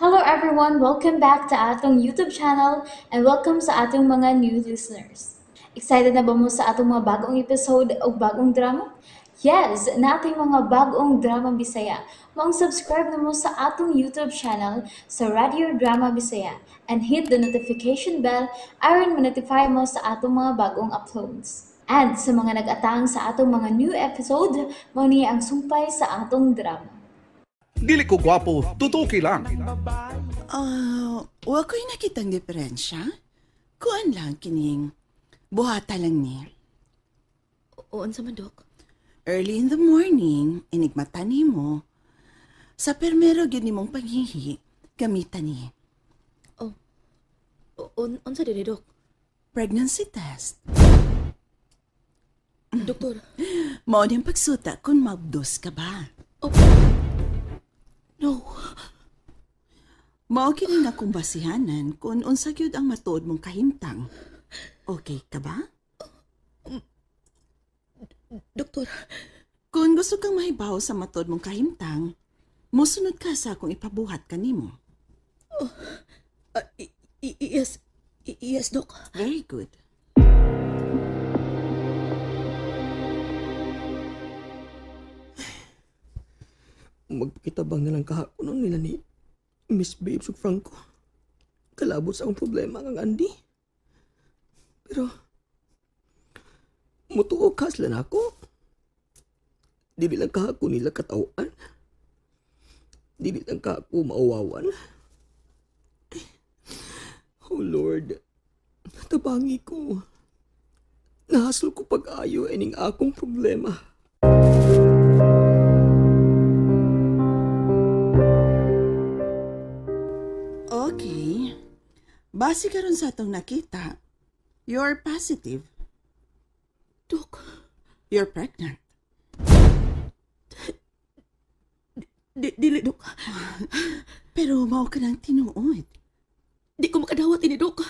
Hello everyone! Welcome back to atong YouTube channel and welcome sa atong mga new listeners. Excited na ba mo sa atong mga bagong episode o bagong drama? Yes! Nating mga bagong drama Bisaya. Maong subscribe na mo sa atong YouTube channel sa Radio Drama Bisaya and hit the notification bell aron ma-notify mo sa atong mga bagong uploads. And sa mga nag-atang sa atong mga new episode, mao ni ang sumpay sa atong drama. Dili ko gwapo, tutuki lang. Wa ko'y nakitang diferensya. Kuan lang kining buhata lang ni. Unsa man, Dok? Early in the morning, inigmata nimo. Sa permero gyud nimong paghihi, gamitan ni. Oh. Unsa dili, Dok? Pregnancy test. Doktor. Mao niyang pagsuta kung mabdos ka ba. Oh. No. Mao kini nga kung basihanan kung unsa gyud ang matuod mong kahimtang. Okay ka ba? Doktor. Kung gusto kang mahibaw sa matuod mong kahimtang, mosunod ka sa akong ipabuhat kanimo. Oh, yes. Yes, Dok. Very good. Magpakitabang na lang kahapon nun nila ni Miss Babes ug Franco. Kalabot sa akong problema ang Andy. Pero, mutuo ka sila na ako. Dili lang kahapon nila katawaan. Dili lang kahapon mauwawan. Oh Lord, tabangi ko. Nahasol ko pag-ayo ining akong problema. Okay. Base karon sa atong nakita, you're positive. Dok. You're pregnant. Dili, Dok. Pero mao ka ng tinuod. Di ko makadawat ini, Dok.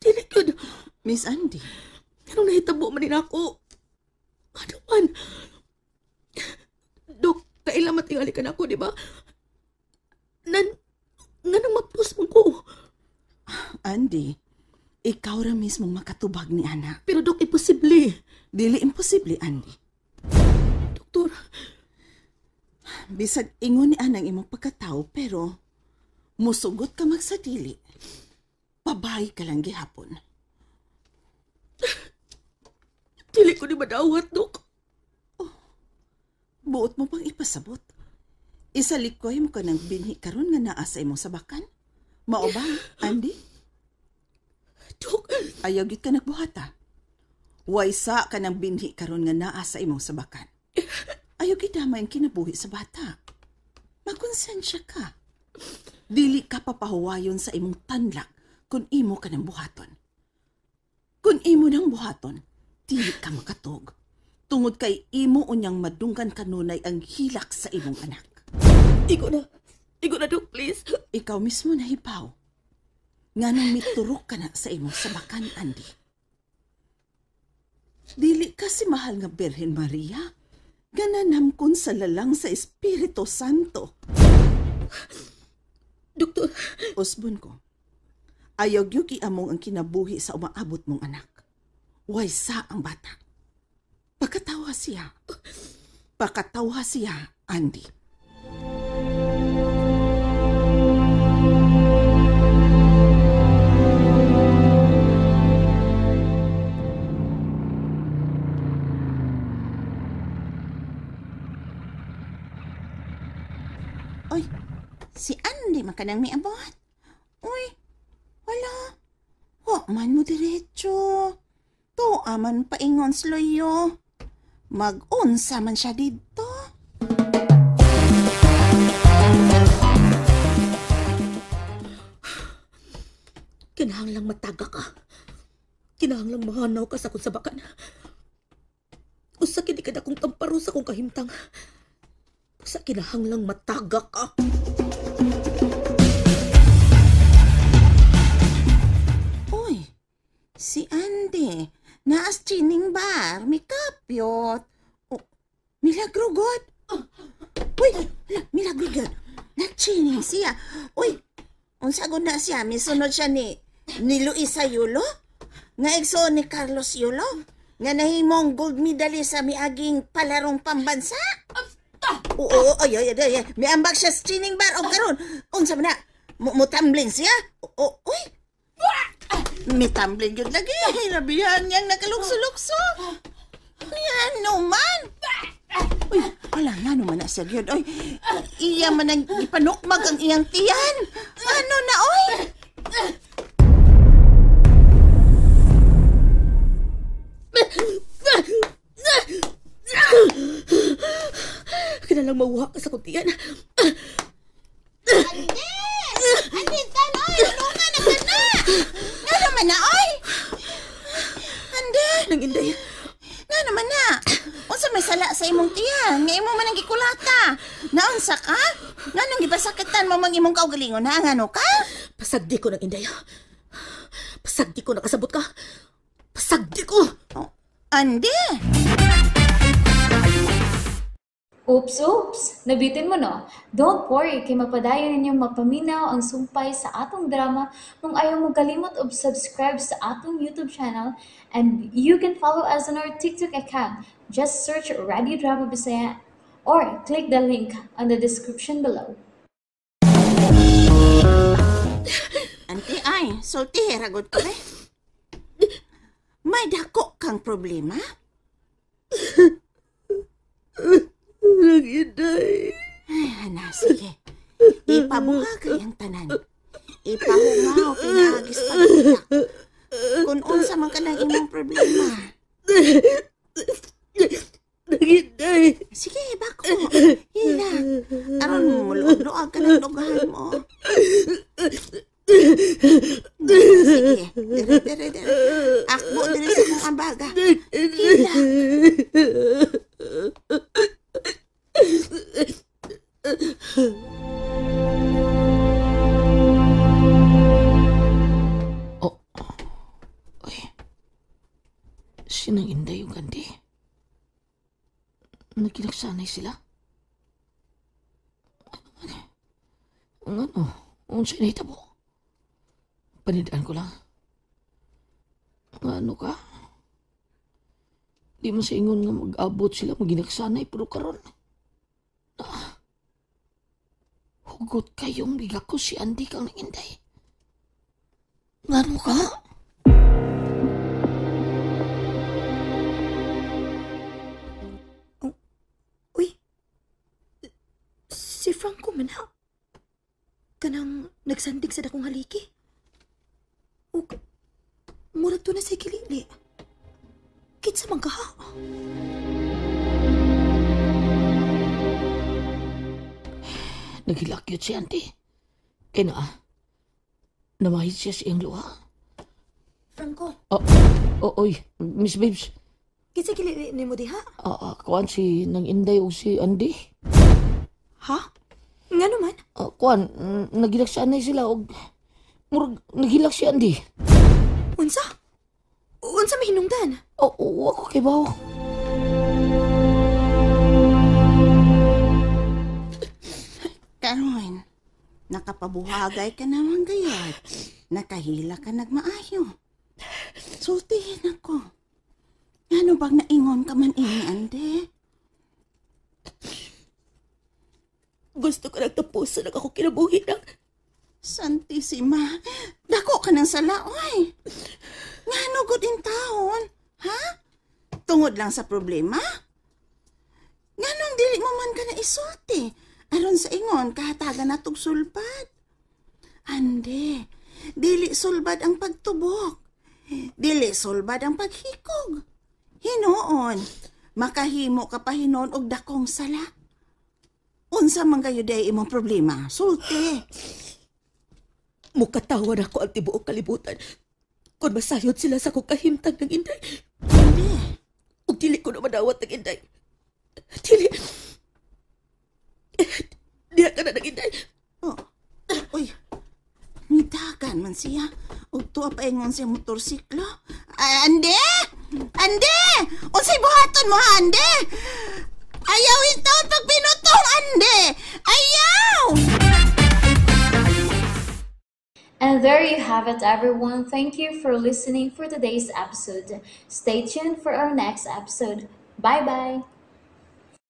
Dili yun. Miss Andy. Anong nahitabo man din ako? Ano man? Dok, kailan matingali ka na ako, di ba? Nganong mapus man ko? Andy, ikaw ra mismo makatubag ni Ana. Pero Dok, imposible. Dili imposible, Andy. Doktor. Bisag ingon ni Anang imong pagkatao, pero musugot ka magsadili. Babae ka lang gihapon. Dili ko ni madawat, Dok. Oh, buot mo pang ipasabot. Isalikoy mo ka ng binhi karon nga naa sa imong sabakan. Mao ba, Andy? Dok. Ayaw gyud ka nagbuhata. Waysa ka ng binhi karon nga naa sa imong sabakan. Ayaw gyud damay ang kinabuhi sa bata. Makonsensya ka. Dili ka papahuwayon sa imong tanlak kung imo ka ng buhaton. Kung imo ng buhaton, dili ka makatog. Tungod kay imo unyang madunggan kanunay ang hilak sa imong anak. Igo na. Igo na, Dok, please. Ikaw mismo nahibaw. Nganong miturok ka na sa imong sabakan, Andy. Dili ka si mahal nga Birhen Maria. Gananamkon sa lalang sa Espiritu Santo. Doktor. Usbon ko. Ayaw gyud iamong ang kinabuhi sa umaabot mong anak. Waysa ang bata. Pakatawa siya. Pakatawa siya, Andy. Oy, si Andy makanang miabot. Uy, wala. Wa man mo diretso. Tuwa man paingon sloyo. Mag-unsa man siya dito. Kinahanglang mataga ka. Kinahanglang mahanaw ka sa akong sabakan. Usa kini kada akong tamparo sa akong kahimtang. Usa kinahanglang mataga ka. Uy, si Andy. Naas chining bar, may kapyot. Oh, milagro god. Uy, hala, milagro god. Nagchining siya. Uy, unsa gud na siya? Misunod siya ni Luisa Yulo? Nga igsoon ni Carlos Yulo? Nga nahimong gold medalist sa miaging palarong pambansa? Oo, ay. Miambag siya sa chining bar og karon. Unsa man na? Mutumbling siya? Oo, uy. Mitumbling yun lagi. Nabihan niyang nakalukso-lukso. Ngano man? Uy, wala nga naman na siya yun. Uy, iya man ang ipanukmag ang iyang tiyan. Ano na, uy? Kinalang mawuha ka sa kong tiyan. Ande! Ande, tanoy! Tulungan na ka na! Nga naman na, oy! Ande! Nang inday. Nga naman na! Unsa may sala sa imong tiyan? Nga imo man ang gikulata. Naunsa ka? Nga nang gipasakitan mo mang imong kaugalingon, ha? Ngano ka? Pasagdi ko ng inday. Pasagdi ko nakasabot ka. Pasagdi ko! Oh, ande! Oops, oops! Nabitin mo, no? Don't worry, kay mapadayon ninyong mapaminaw ang sumpay sa atong drama kung ayaw mo kalimot og subscribe sa atong YouTube channel, and you can follow us on our TikTok account. Just search Radio Drama Bisaya or click the link on the description below. Auntie, ay, sulti, ragot ko eh. May dako kang problema? Nag-inday. Ay, ana, sige. Ipabuhagay ang tanan. Ipahungaw, pinaagis pag-iyak. Kung unsa man ka ng imong problema. Nag-inday. Sige, bako. Hila. Aron, muluag-luag ka ng lugahan mo. Sige, dire, dire, dire. Akbo, dire sa mong ambaga. Hila. Oh. Uy. Sinang inday yung ganti? Nagkinagsanay sila? Ang ano? Unsa inahitabo? Panidaan ko lang. Ang ano ka? Di man sa ingon nga mag-abot sila maginagsanay pero karon. Ah, hugot kayong biga ko si Andy kang nanginday. Ngano ka? Oh, uy, si Franco man ha? Kanang nagsandig sa dakong haliki. Ug, murag to na sa kilili. Kinsa man ka ha? Naghilakyot si auntie. Kaya na, namahid siya sa iyang luha. Franco. Oh, oy, Miss Babes. Kinsa kilili ni mo diha? Kuan si nang Inday o si Andy. Ha? Nga naman? Kuan, naghilaksanay sila og murag naghilak si Andy. Unsa? Unsa may hinungdan? Oh, ako kay bawo. Karon, nakapabuhagay ka naman gayod. Nakahila ka nagmaayo. Sultihin ako. Ano bang naingon ka man ini, Ande? Gusto ko nagtapuso na ako kinabuhi ng... Santisima, dako ka ng sala, oy. Ngano gud in taon, ha? Tungod lang sa problema? Nganong dili mo man ka na isulti? Aron sa ingon, kahatagan na tog sulbad. Ande, dili sulbad ang pagtubok. Dili sulbad ang paghikog. Hinoon, makahimo ka pa hinoon og dakong sala. Unsa man kayo day imong problema? Sulti. Mukatawan ako ang tibuok kalibutan kung masayod sila sa kong kahimtang ng inday. Hindi. Ug dili ko na madawat ng inday. Dili. Diha ka na ng inday. Oh. Uy, mitakan man siya. Ug tuwa pa ingon siya motorsiklo. Ande! Ande! Unsay buhaton mo ha, Ande? Ayaw itaw pag pinutong, Ande! Ayaw! And there you have it, everyone. Thank you for listening for today's episode. Stay tuned for our next episode. Bye bye.